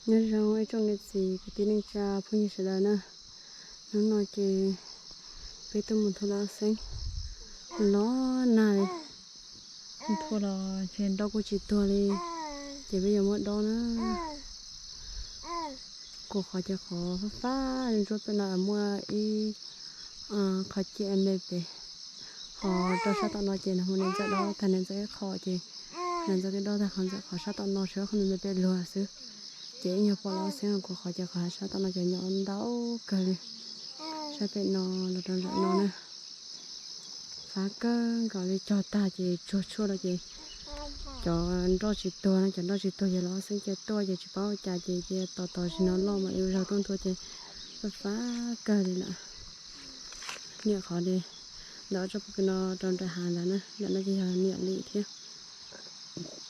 Nyob zoo ib tsoom niam txiv kwv tij neej tsa phooj ywg sawv daws na. Hnub no ces peb tuaj mus nthua lawv xeeb los nag li. Nthua los ces nroj kuj tsis tuag li, ces peb yuav muab dob na. Kuv qhov ces qhov fab fab ntsuab pem no muaj ib qhov ciam me pem, ho rau sab tom no ces nws mus niam ntxawm dob tag niam ntxawm ib qho ces niam ntxawm twb dob tag qhov ntxawm, qhov sab tom no tsuas qhov me me pem luag xwb. Ces ib nyuag pom lawv xeeb kuv qhov ces qhov sab tom no cov nyom ntau kawg li. Sab pem no los rau nram no na. Fab kawg nkaus li, cog tag ces tsuag tshuaj los ces cov nroj tsis tuag no, cov nroj tsis tuag ces los xeeb cia tuaj ces tsis paub ua cas ces cia tos tos tsis hnov loj mam li zaug tuaj nthua ces fab fab kawg li lawm. Niam qhov li ntawm tsob pob kws no rau nram hav ntawd na, nram no ces yog niam li thiab.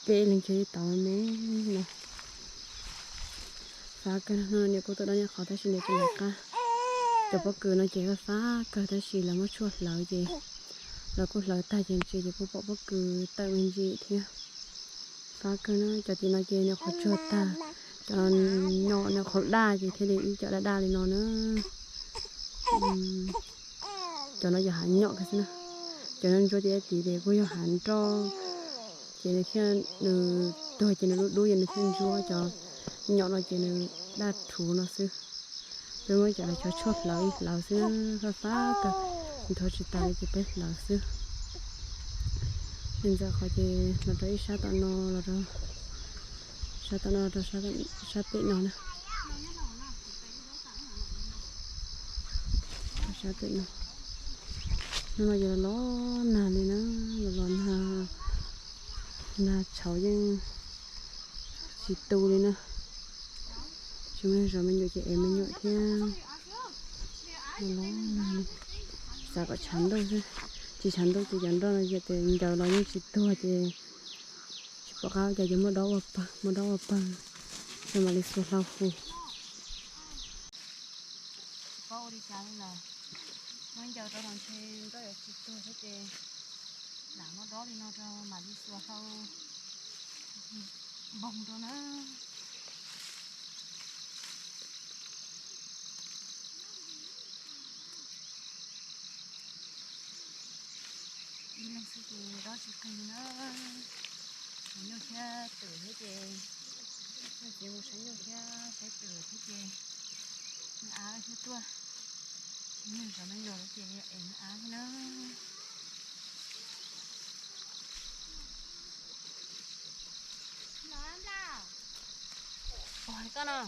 Peb leeg cog ib tauv me no. Fab kawg no, niam kuj tuaj dob niam qhov tab sis niam tsis nco qab. Cov pob kws no ces fab fab kawg tab sis lawv muab tshuaj hlawv ces lawv kuj hlawv tag ces ntsia ces kuj pom pob kws tawm me ntsis thiab. Fab kawg na, cov tim no ces niam qhov tsuag tag, cov nyom niam qhov daj ces thiaj li ib co daj daj li no na. Cov no yog hav nyom kawg xwb na. Cov no ntsuab tim tim ces kuj yog hav nroj, ces nws thiaj nws tuag ces nws dub dub ces nws thiaj ntsuab. Cov nyom no ces nws daj rhuv no xwb. Peb muab cov lawv cov tshuaj hlawv ib hlawv xwb na, fab fab tag, nthua tsis tas li ces peb hlawv xwb. Niam ntxawm qhov ces los rau ib sab tom no, los rau sab tom no, rau sab pem no na. Sab pem no, hnub no ces los los nag li na, los los nag, nag tshauv yeej tsis tu li na. Tsis muaj zov me nyuam ces ev me nyuam thiab. Los los nag li, xav kom tshav ntuj xwb, tsis tshav ntuj ces cov nroj no yog tias ncaws los yeej tsis tuag ces tsis pom qab ua cas ces muab dob ua pawg, muab dob ua pawg, ces mam li xuas hlau hu. Tsis paub ua li cas li lawm, muab ncaws rau los ntshe nroj yuav tsis tuag thiab ces lam muab dob li no rau mam li xuas hlau npoog rau na. Ib leeg xwb ces dob tsis qig na. Saib nyuj thiab twm thiab ces, txiv mus saib nyuj thiab saib twm thiab ces nws av thiab tuaj. Tsis muaj zov me nyuam lawm ces es nws av thiab na. Ua hais koj no.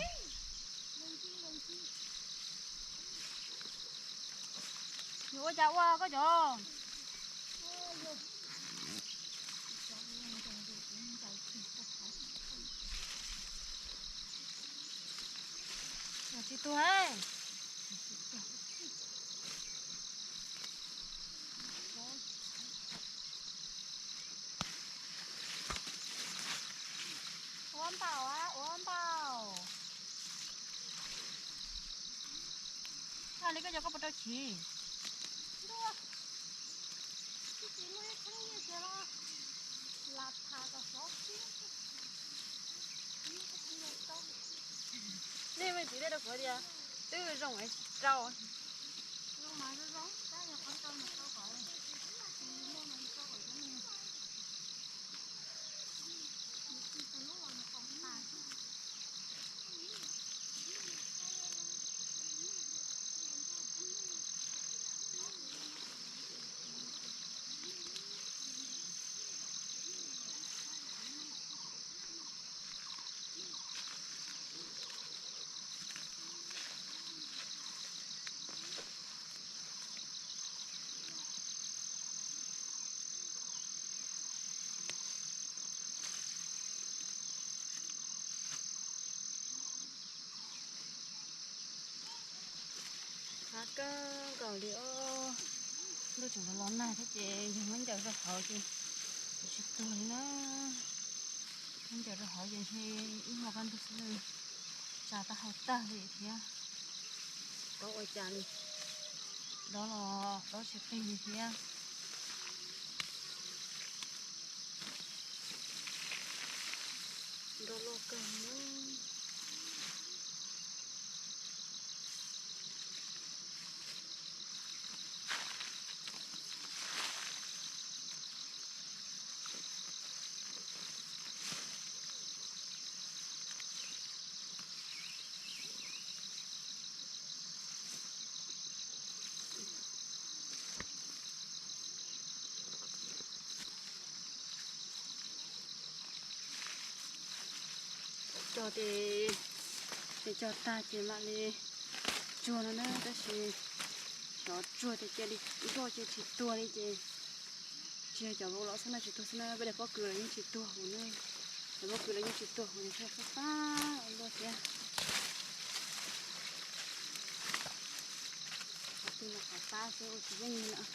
Yus ua cas ua koj cov. Tsis tuag. Ua npaum a, ua npaum. Koj li koj cov koj puas rau chiv? Nej me txiv tej rau kuv tias twb zoo es tsis rau. Qab kawg nkaus li os. Ntuj tseem los los nag thiab ces yog muab ncaws rau hauv ces tsis tuag li na. Muab ncaws rau hauv ces ntshe ib hmo kaj ntug xwb tsa taub hau tag li thiab. Tsis paub ua cas li. Dob los dob tsis qig li thiab. Nroj loj kawg li. Cog ces, ces cog tag ces mam li tsuag no na, tab sis xyov tsuag tias cia li nroj ces tsis tuag li ces tsis yog cov vauv los xwb no tsis tuag xwb na, peb daim pob kws los yeej tsis tuag hauv na. Daim pob kws los yeej tsis tuag hauv, nws thiaj fab fab ua luaj thiab. Qhov twg los qhov fab xwb ua tsis yeej li lawm.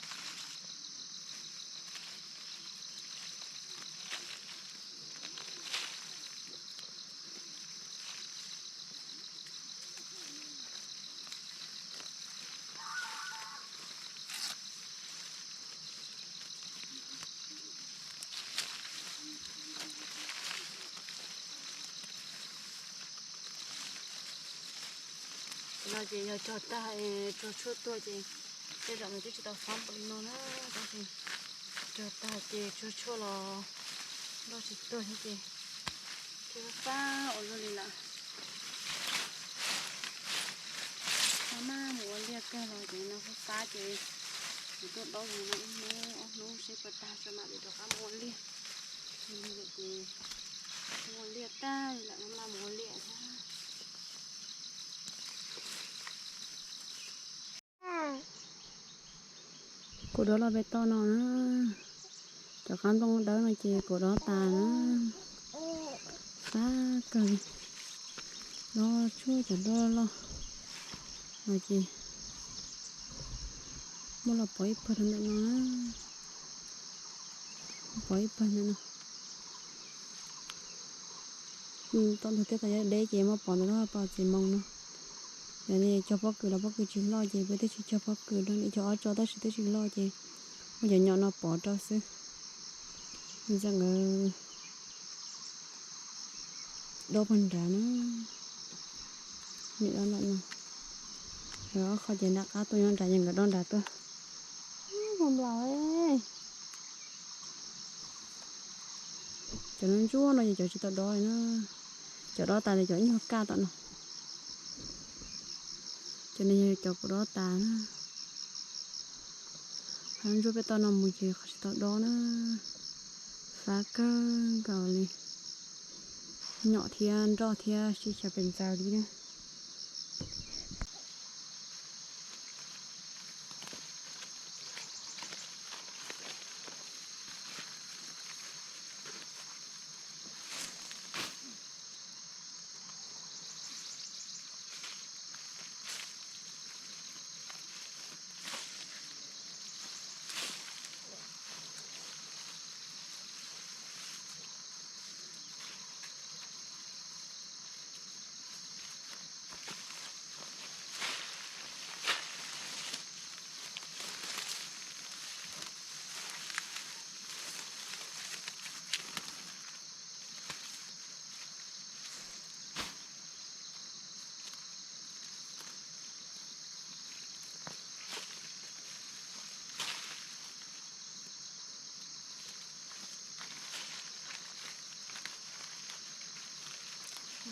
No ces yog cog tag es tsuag tshuaj tuag ces tej zaum nws twb tsis tau fab npaum li no na, tab sis cog tag ces tsuag tshuaj los nroj tsis tuag thiab ces thiaj fab ua luaj li lawm. Maj maj mus ua liaj kawg los ces no fab fab ces kuv tuaj dob zus no ib hnub ob hnub seb puas tag tso mam li rov qab mus ua liaj. Ces mus ua liaj tag li lawm, maj maj mus ua liaj thiab. Kuv dob los pem toj no na, cov qab nplooj dawb no ces kuv dob tas na, fab kawg li. Dob tshuaj cov dob loj no ces muab los pov ib pawg rau ntawm no na, pov ib pawg ntawm no. Thaum ntug thiab thaum yuav deb ces muab pov ntawm no, pov txiv moos no. Yog li cog pob kws los pob kws tsis loj ces peb twb tsis cog pob kws rau, cog ob tso tab sis twb tsis loj ces muab cov nyom no pov rau xwb. Ntxawm nkawd dob puag nrad na, niam dob nram no, ob qho ces nram qab tuaj nyob nrad, nkawd dob nrad tuaj. Ub, nplaum, cov ntsuab no ces cov tsis tau dob li na, cov dob tas li cov ib nyuag kaj tom no. Cov no yog cov kuv dob tas na. Qhov ntsuab pem toj no mus ces qhov tsis tau dob na, fab kawg nkaus li, nyom thiab nroj thiab sib xyaw pes ntxaws li na.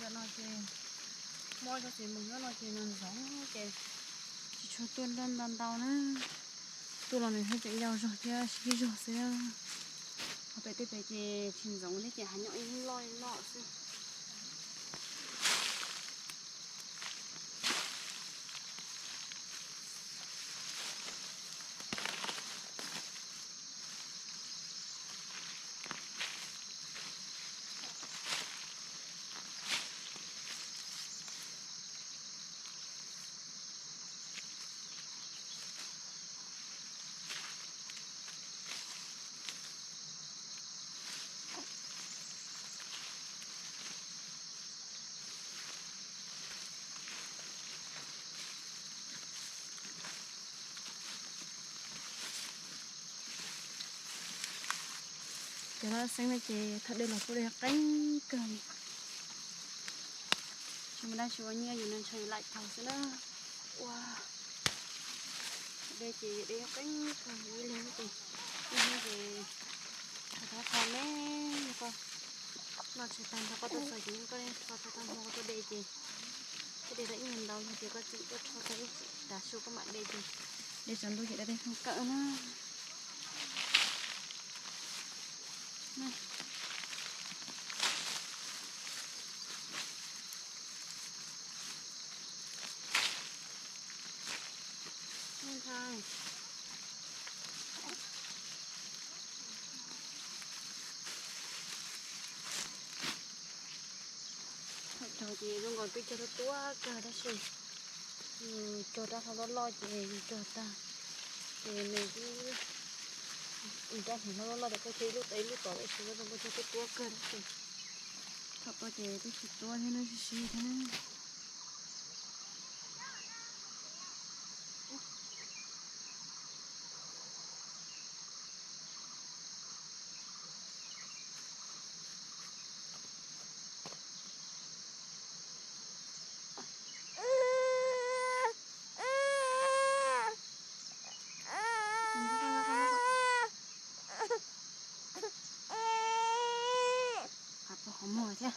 Ntawm no ces muaj cov txiv moos nyob no ces nws ntxoov ces tsis tshua tuaj ntau ntau na. Tuaj los nws thiaj tseem yau zog thiab sib zog xwb. Qhov pem tej pem ces tsis ntxoov thiab ces hav nyom ib loj ib loj xwb. Cov laj xeeb no ces thaum dej los kuj dej qeeb kawg li. Tsis muaj dab tsi ua nyiaj, yus nws ntshaw yus laim taug xwb na. Ua dej ces dej qeeb kawg, ib leeg ces, ib hnub ces rho tau qhov me, yog koj noj tsis tag nrho koj tuaj txog ces yeej koj rho tau tag nrho koj tuaj de ces, koj de tau ib nyuag ntau yog tias koj tseem tuaj rho tau ib chim tav su koj mam de ces, de tsaus ntuj ces de tej kawm na. Thaum raug ces zoo nkaus peb cog tuab tuab kawg tab sis yus cog rab hlau loj loj ces yus cog tag ces nws kuj, rab hlau loj loj ces koj cog ib lub tod ib lub tod tab sis zoo nkaus cog tuab tuab kawg tab sis thaum tuaj ces twb tsis tuab thiab na, sib sib thiab na. Qhov muag thiab.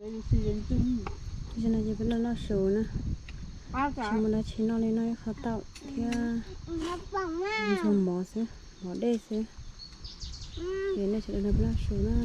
Zaum no ces peb noj noj su na, tsis muaj dab tsi noj li, noj ib qho taum thiab ntxuag mov xwb, mov dej xwb. Ces nej sawv daws nrog peb noj su na.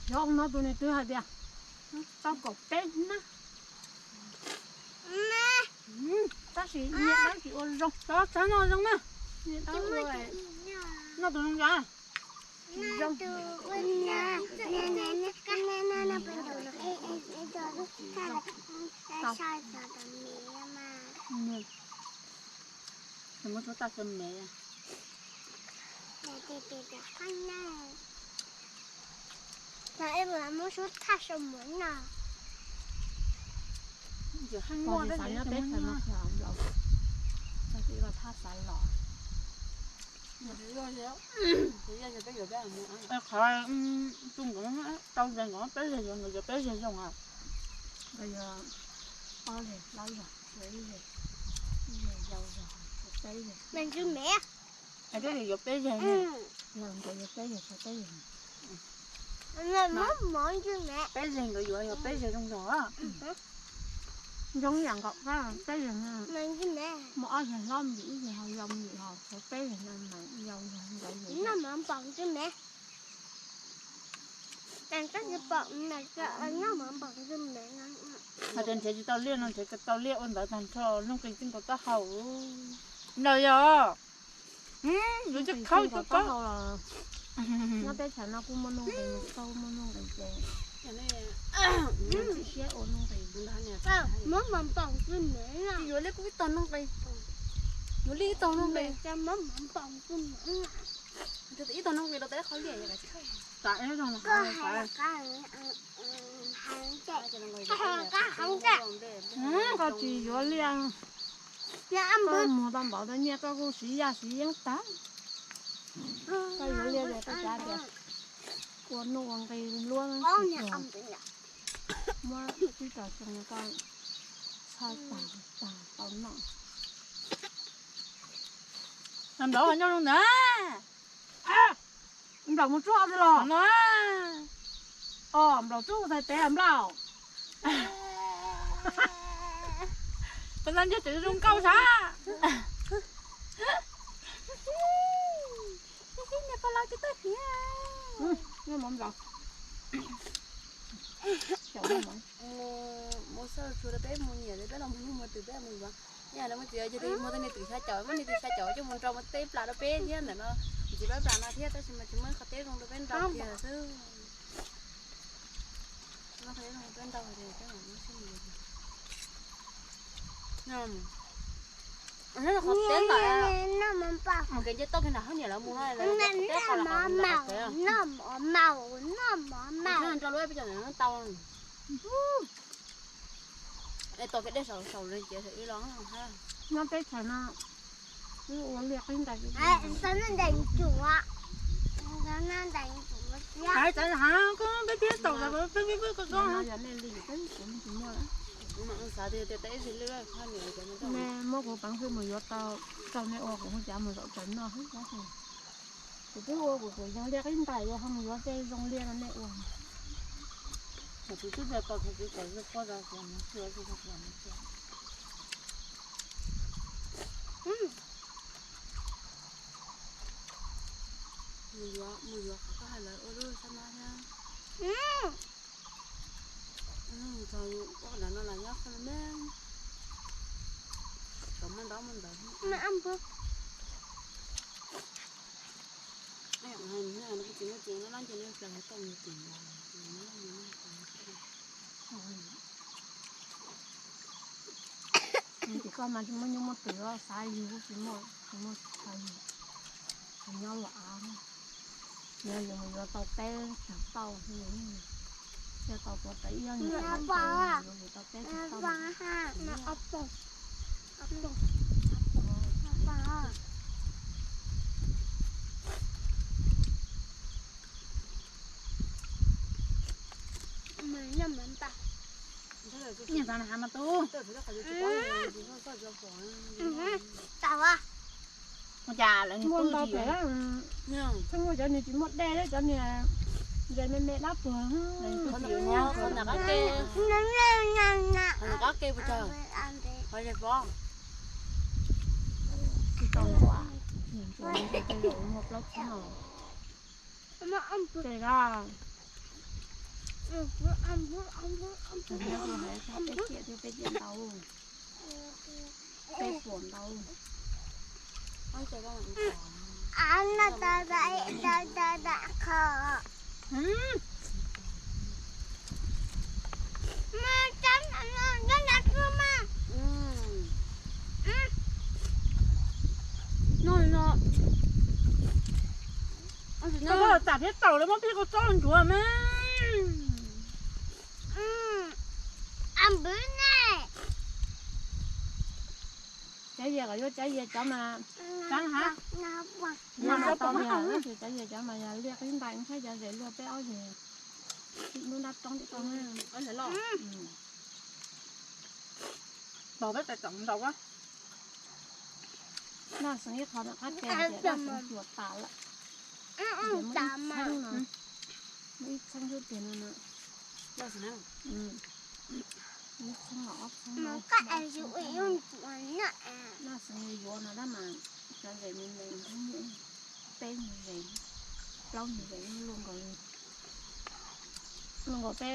Noj tus no twb hais tias tau kaum peb hnab. Tab sis niam dab tsis ua zoo, txhob txhob noj zoo na. Niam dab ua, noj tus zoo yom. Zoo. Muab suab thaj saw mev. Muab suab thaj saw mev no. Thaj xav los. Qhov tus nkawd tau zeg nkawd peb zeg, nkawd yuav peb zeg zoo. Nkawd yuav ob zeg, plaub zeg, tsib zeg, yau zeg, peb zeg. Hais tias yuav peb zeg, nkawd yuav peb zeg, peb zeg. Peb zeg nkawd yuav yog peb zeg zoo zoo. Zoo yam nkaum peb zeg, muaj ob zeg hlob me ntsis, ib zeg ho yau me ntsis, ho tshuav peb zeg no mas yau zeg nkawd. Hais tias nrhiav tsis tau liaj no nrhiav tau liaj ua ntawd tag nrho, nuj nqis txij nkaus taub hau. Nplaum yog, yuav coj khaub coj khaub. Nyob teb chaws no kuj muaj nuj nqis, kuj muaj nuj nqis ces tsis siab ua nuj nqis. Yuav li kuj ib tog nuj nqis, yuav li ib tog nuj nqis, ib tog nuj nqis rau tau ib qhov liaj. Koj tsis yuav liaj, koj muag tau npaum tau nyiaj koj kuj siv yaj siv yeeb tag. Koj yuav liaj ces koj cav tias ua nuj ua nqi luab, muab tib co xyoo koj txhawj tag tag tau noj. Nplaum nyob zoo ntawd. Nplaum mus tsuj li los no. Os, nplaum tsuj tais tes nplaum. Pas ntag ntseg tseem zoo nkauj sab. Niag pas laus tsis tawj hniav. Nplaum. Txhob tshua rau peb mus nyiam li peb los mus mus twm peb mus yuav. Yog lawv muaj txiv yog tias muaj tej niag twm xya caum, muaj niag twm xya caum coj mus nrau mus teb plas rau peb thiab ntawm no. Tsis pab plas no thiab tab sis mas tsis muaj qhov teb zoo rau peb nrau kiag xwb. Muaj qhov teb zoo rau peb nrau ces peb mam mus sib mus. Qhov teb ntawm mus kev nce toj kiag nram hauv niam lawv mus no, noj mov maum, noj mov maum, noj mov maum. Nrau lub peb cov ntawm no tau. Es tos kev dej saum saum li ces saum ib los. Nyob teb chaws no wb ua liaj qib ntais. Tau noj ntais tsuv, tau noj ntais tsuv thiab. Hais txawv hais koj peb thiab tau peb peb peb koj koj. Yog nej li peb kuv tsis muaj lawm. Muab kuv peev xwm mus yuav tau, tau nej ua kuv hu cav mus zaum tsaws noj xwb. Kuv twb ua kuv kuv zoo liaj qib ntais, yog ho mus yuav tej zoo liaj no nej ua. Kuv twb tau tos kuv kuv kom kuv poj rau kuv mus xyuas kuv kuv mus xyuas. Mus yuav, mus yuav qhov koj hais lawv ua lub sab nab thiab. Ua ntawm no los nyob qhov me, kom muaj ntaub muaj ntawv. Tsis muaj txiv no lab nce nej plas tau mus tim ntawd. Tim koj mas tsis muaj nyuj muaj twm, xav yug tsis muaj, tsis muaj xav yug, nyob luam av. Yog yus mus yuav tau peb tug tauj, yog tau tuav rawv ib ob nyuag tauj, yus tau peb tug tauj. Nyiam tau na has mas tub. Ua cas lawv muaj ntau pem, tsis muaj cov niag tsis muaj dej, cov niag zes me me dab tuag. Qhov ntawm qab ke, qhov ntawm qab ke puas tsawg? Qhov zes pob. Tsis tau ua, muaj plaub txhiab no. Ces da, peb ciaj thiab peb ciaj ntau, peb puas ntau. Tau koj txam thiab taus lawv muab peb koj txob ncuav mas. Cov yias kom yuav cov yias cov mas, cov yias cov mas yog liaj qib ntais, ntshai cov zes luaj peb ob zes. Lub nrab roob tim ko, tos peb tais tsom nrau. Noj xeev ib qho no qab ke ces noj xeev cuam tas lawm. Muaj ib txheeb no, muaj ib txheeb xwb tiag no na. Ib txheeb los ob txheeb no. Noj xeev yuav no tab mas cov zes me me, peb nyuag zes, plaub nyuag zes luaj nkaus li. Luaj nkaus peb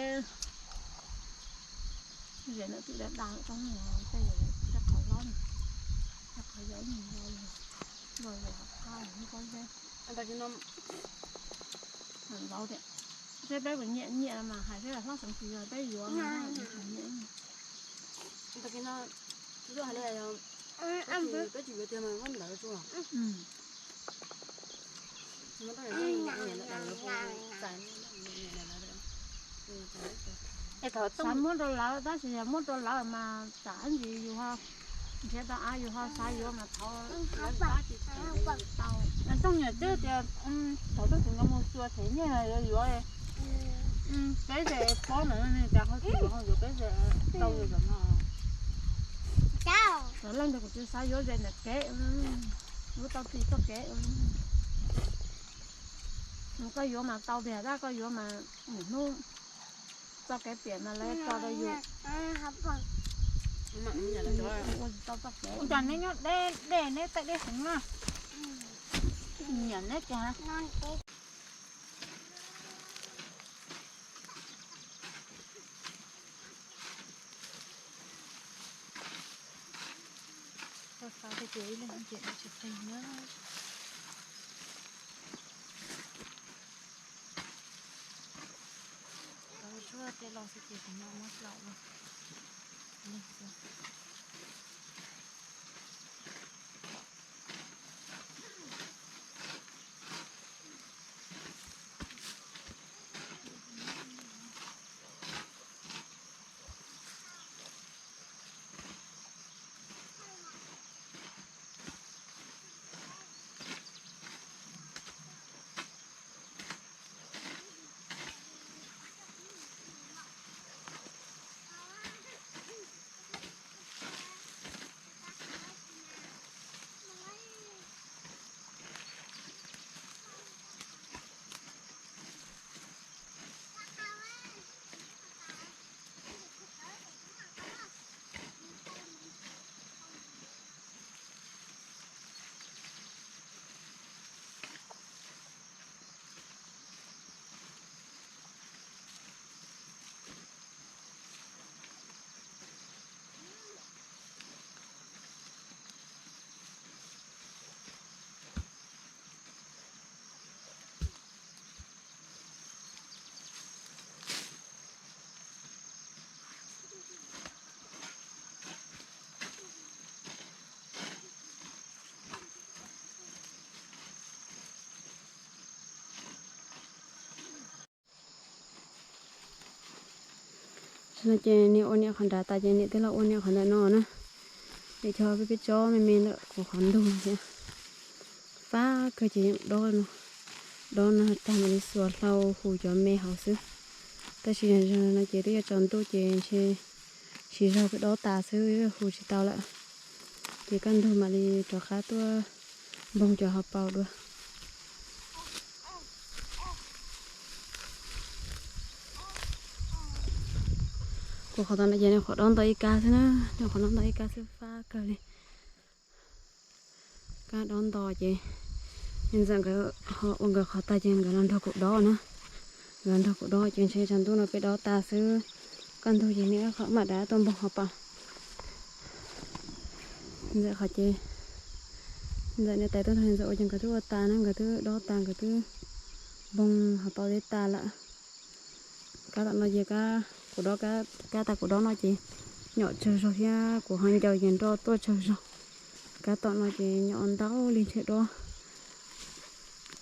zes ntawm twm dab dab roob no, tej zes tej qhov hlob, tej qhov yau ib nyuag yau li, luaj zes hauv qab lawm hnub pob zeb. Ntau tias, seb peb puas nyiam nyiam mas hais seb hlob xeev tsis yog peb yuav, nyiam. Peb tsis yuav tiag mas muab ntawv tsuas. Es thaum xav muab rau lawv tab sis yog muab rau lawv mas tsam ntsis yus ho nrhiav tau av yus ho xav yuav mas thov lawv pab tsis tau. Tooj niam twb tias thaum twg tseem nkaus mus xyuas them nyiaj yuav yuav peb zes pob ntawd, cas ho tsis yuav, ho yuav peb zes tau li zaum no. Cov leej ntawd kuv tsis xav yuav zes ntawm kev, yuav tau txij txoj kev. Koj yuav mas tau tiag, tab koj yuav mas hnub txoj kev piam mas lawv tso rau yus. Ua tsis tau txoj kev. Ua cas neb nyob deb dej neb taij deb heev na. Nyiam neb kiag. Ces ib leeg ces tsis qhia na. Tsuag tej los xwb ces kuv no muab hlaum los. Tam sim no ces niam ua niam qhov nrad tas ces niam twb los ua niam qhov ntawm no na. Niam cog peb peb tsob me me ntawm kuv qhov ntug thiab. Fab kawg ces yeej dob no, dob no tag mam li xuas hlau hu cov me hauv xwb. Tab sis no ces twb yuav tsaus ntuj ces ntshe siv zog peb dob tas xwb, hu tsis tau lawm. Ces kaj ntug mam li rov qab tuaj npoog cov hauv paus dua. Kuv qhov tod no ces nws qhov dob nto ib kab xwb na, nws qhov dob nto ib kab xwb fab kawg li. Kab dob nto ces niam ntxawm nkawd ho ua nkawd qhov tag ces nkawd los nrog kuv dob na. Nkawd nrog kuv dob ces ntshe tsaus ntuj no peb dob tas xwb. Kaj ntug ces niam qhov mam rov tuaj npoog hauv paus. Ntxawm qhov ces ntxawm niam tais tuaj nrog ntxawm ua ces nkawd twb ua tas na, nkawd twb dob tas, nkawd twb npoog hauv paus teb tas lawm. Kab tom no ces kuv dob, kab tas kuv dob no ces nyom tsawg zog thiab kuv ho ncaws ces nroj tuaj tsawg zog. Kab tom no ces nyom ntau li ntshe dob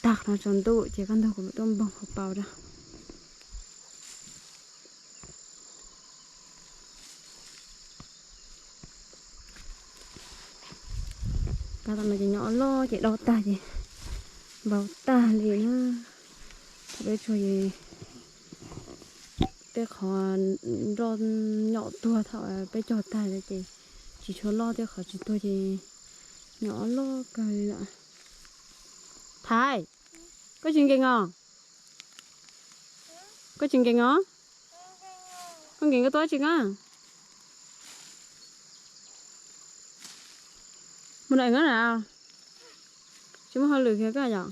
tag no tsaus ntuj ces kaj ntug kuv mam tuaj npoog hauv paus rau. Kab tom no ces nyom loj ces dob tag ces npau tag li na. Thaum peb tsuag ces tej qhov nroj nyom tuag thaum peb cog tag ces tsis tshua loj, tej qhov tsis tuag ces nyom loj kawg li lawm. Thaiv, koj tsis nkees os? Koj tsis nkees os? Koj nkees koj tuaj tsis koj? Mus daim na, tsis muaj hauj lwm kiag koj yom?